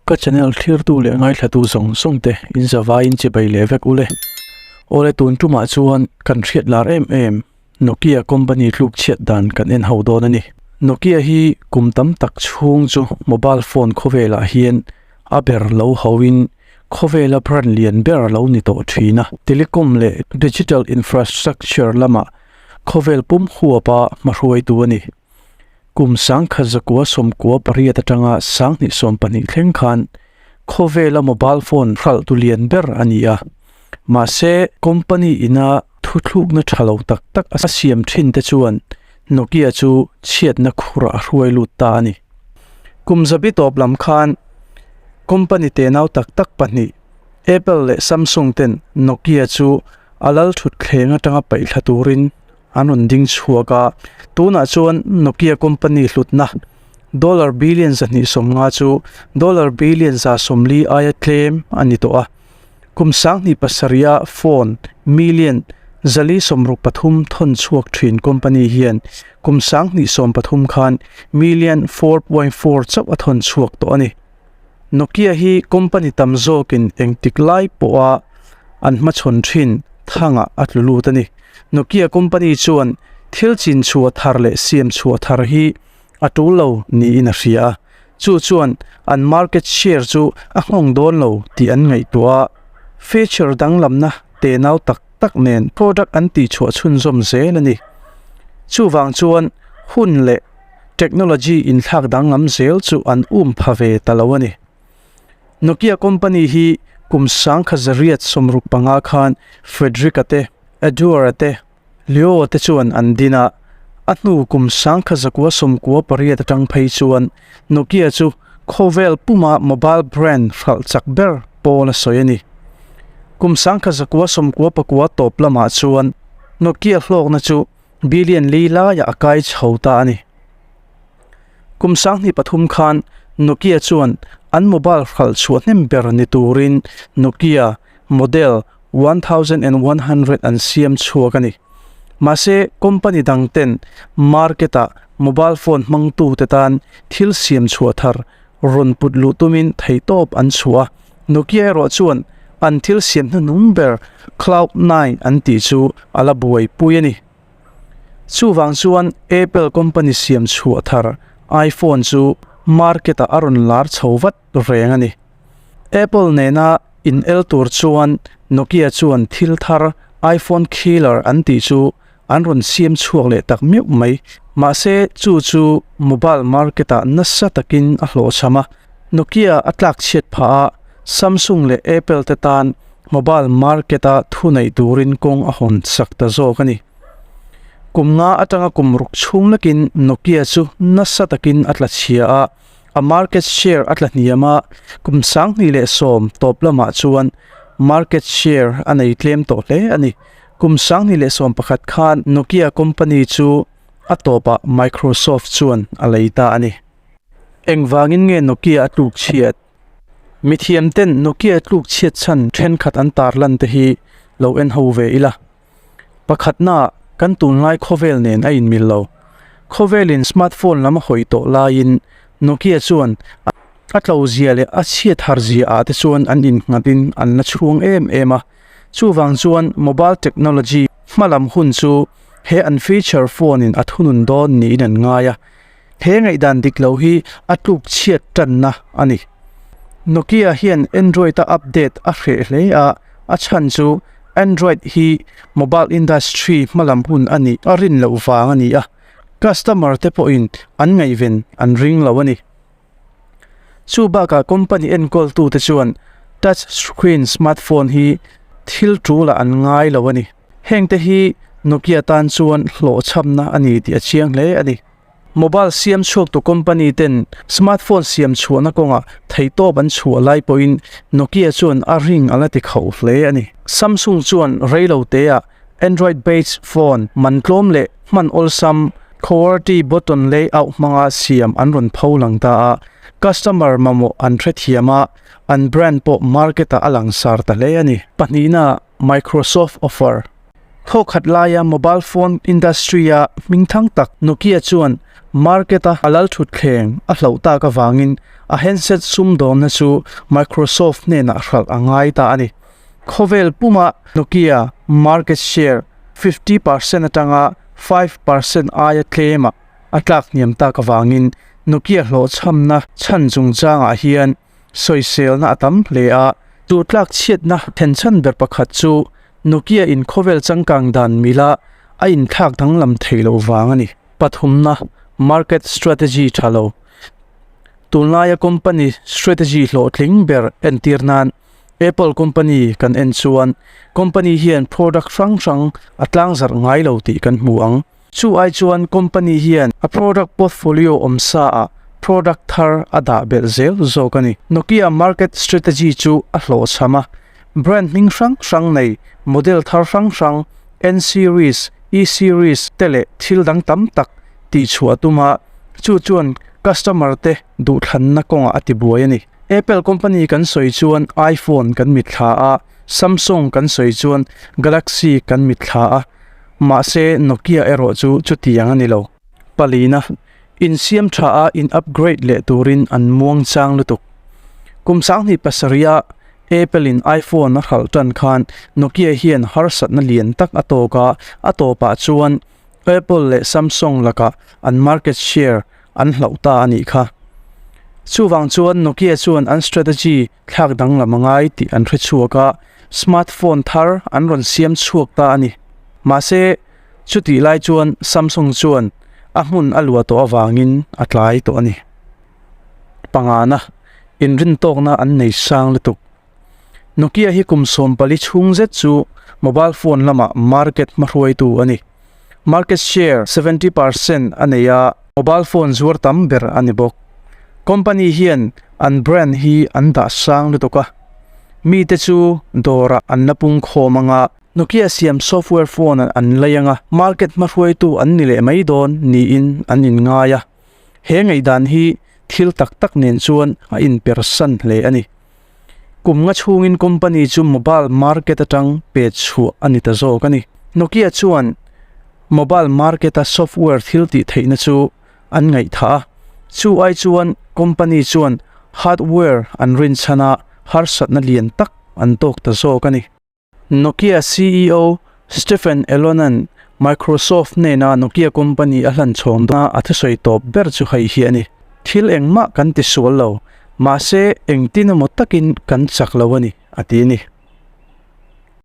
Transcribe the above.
Ka channel thlirtu leh ngaithlatu zawng zawng te in zavaiin chibai leh vek ule. Awle tun tumah chuan kan hriat lar em em Nokia company tluk chhiat dan kan en ho dawn a ni. Nokia hi kum tam tak chhung chu mobile phone khawvelah hian a ber lo hoin khawvela brand lian ber a lo ni tawh thin a. Telecom leh digital infrastructure lamah khawvel pum huapa hmahruaitu a ni. Kum 1998 atanga 2012 thleng khan khawvela mobile phone hralhtu lian ber a ni a. Mahse, company ina thuthlukna tha lo tak tak a siam thin te chuan Nokia chu chhiatna khurah a hruai lut ta a ni. Kum zabi tawp lam khan company tenau tak tak pahnih Apple leh Samsung ten Nokia chu a lal thutthleng atanga paihthla turin an rawn ding chhuak a, tunah chuan Nokia company hlutna dollar billion 250 chu dollar billion 140 aia tlem a ni tawh a, kum 2007 a phone million 463 thawn chhuak thin company hian kum 2013 khan million 4.4 chauh a thawn chhuak tawh a ni. Nokia hi company tam zawkin engtik lai pawha an hmachhawn thin thangah a tlu lut a ni. Nokia company chuan thil chin chhuah thar leh siam chhuah thar hi a tul lo niin a hria a, chu chuan an market share chu a nghawng dawn lo tih an ngaihtuah a, feature danglamna tenau tak tak nen product an tihchhuah chhunzawm zel a ni. Chuvang chuan hun leh technology inthlak danglam zel chu an um pha ve ta lo a ni. Nokia company hi kum 1965 khan Frederick-a te, Edward-a te, Leo-a te chuan an din a, a hnu kum 1998 atang phei chuan Nokia chu khawvel puma mobile brand hralh chak ber pawl a sawi a ni. Kum 1999 tawp lamah chuan Nokia hlawkna chu billion li laiah a kai chho ta a ni. Kum 2003 khan Nokia chuan an mobile hralh chhuah hnem ber ni turin Nokia model 1100 an siam chhuak a ni. Mahse, company dang ten market-ah mobile phone hmangtute tan thil siam chhuah thar rawn put luh tumin theihtawp an chhuah a. Nokia erawh chuan an thil siam hnuhnung ber Cloud 9 an tih chu a la buaipui a ni. Chuvang chuan Apple company siam chhuah thar iPhone chu market ah a rawn lar chho vat reng a ni. Apple nena in el tur chuan Nokia chuan thil thar iPhone killer an tih chu an rawn siam chhuak leh tak meuh mai. Mahse chu chu mobile market ah nasa takin a hlawhchham a, Nokia a tlak chhiat phah a, Samsung leh Apple te tan mobile market a thu neih turin kawng a hawn sak ta zawk a ni. Kum nga atanga kum ruk chhung lekin Nokia chu nasa takin a tla chhia a, a market share a tla hniam a, kum 2010 tawp lamah chuan market share a nei tlem tawh hle a ni. Kum 2011 khan Nokia company chu a tawpah Microsoft chuan a lei ta a ni. Engvangin nge Nokia a tluk chhiat? Mithiam ten Nokia tluk chhiat chhan thenkhat an tarlan te hi lo en ho ve ila. Pakhatna kan tunlai khawvel nen a inmil lo. Khawvelin smartphone lam a hawi tawh laiin Nokia chuan a tlo zia leh a chhiat har zia ah te chuan an innghatin an la chhuang em em a. Chuvang chuan mobile technology hmalam hun chu he an feature phone in a thunun dawn niin an ngai a. He ngaihdan dik lo hi a tluk chhiat tanna a ni. Nokia hian Android a update a hreh hle a, a chhan chu Android hi mobile industry hmalam hun a nih a rin loh vang a ni a, customer te pawhin an ngaihven an ring lo a ni. Chu bakah company enkawltute chuan touch screen smartphone hi thil tulah an ngai lo a ni. Hengte hi Nokia tan chuan hlawhchhamna a ni tih a chiang hle a ni. Mobile siam chhuaktu company ten smartphone siam chhuahna kawngah theihtawp an chhuah lai pawhin Nokia chuan a ring a la ti khauh hle a ni. Samsung chuan reilo teah Android based phone man tlawm leh hman awlsam QWERTY button layout hmanga siam an rawn pho lang ta a, customer mamawh an hrethiam a, an brand pawh market ah a langsar ta hle a ni. Pahnihna Microsoft offer. Thawkhat laia mobile phone industry-a hmingthang tak Nokia chuan Market-a a lalthutthleng a hloh tak avangin a handset sumdawnna chu Microsoft hnenah hralh a ngai ta a ni. Khawvel puma Nokia market share 50% atanga 5% aia tlemah a tlak hniam tak avangin Nokia hlawhchhamna chhan chungchangah hian sawiselna a tam hle a. Chu tlak chhiatna then chhan ber pakhat chu Nokia in khawvel changkang dan mila a inthlak danglam thei lo vang a ni. Pathumna, Market strategy tha lo. Tunlaia company strategy hlawhtling ber entir nan Apple company kan en chuan company hian product hrang hrang a tlangzarh ngai lo tih kan hmu ang. Chu ai chuan company hian a product portfolio awm sa ah product thar a dah belh zel zawk a ni. Nokia market strategy chu a hlawhchham a, brand hming hrang hrang nei model thar hrang hrang N-series, E-series te leh thil dang tam tak tihchhuah a tum a, chu chuan customer te duhthlanna kawngah a tibuai a ni. Apple company kan sawi chuan iPhone kan mitthla a, Samsung kan sawi chuan Galaxy kan mitthla a, mahse Nokia erawh chu chutiang a ni lo. Palina, insiam tha a in upgrade leh turin an muang chang lutuk. Kum sanghnih pasarih a Apple in iPhone a hralh tan khan Nokia hian harsatna lian tak a tawk a, a tawpah chuan Apple leh Samsung lakah an market share an hlauh ta a nih kha. Chuvang chuan Nokia chuan an strategy thlak danglam a ngai tih an hre chhuak a, smartphone thar an rawn siam chhuak ta a ni. Mahse, chutih lai chuan Samsung chuan a hmun a luah tawh avangin a tlai tawh a ni. Pangana, inrintawkna an nei sang lutuk. Nokia hi kum 14 chhung zet chu mobile phone lamah market hmahruaitu a ni. Market share 70% a nei a, mobile phone zuar tam ber a ni bawk. Company hian an brand hi an dah sang lutuk a, mite chu dawrah an la pung khawm anga, Nokia siam software phone an lei anga, market hmahruaitu an ni leh mai dawn niin an inngai a. He ngaihdan hi thil tak tak nen chuan a inpersan hle a ni. Kum nga chhungin company chu mobile market atang pet chhuah a ni ta zawk a ni. Nokia chuan mobile market a software thil tih theihna chu an ngaihthah a, chu ai chuan company chuan hardware an rinchhan a harsatna lian tak an tawk ta zawk a ni. Nokia CEO Stephen Elon-a'n Microsoft hnena Nokia company a hlan chhawm dawna a thusawi tawp ber chu hei hi a ni, Thil engmah kan ti sual lo, mahse engtin emaw takin kan chak lo a ni, a ti a ni.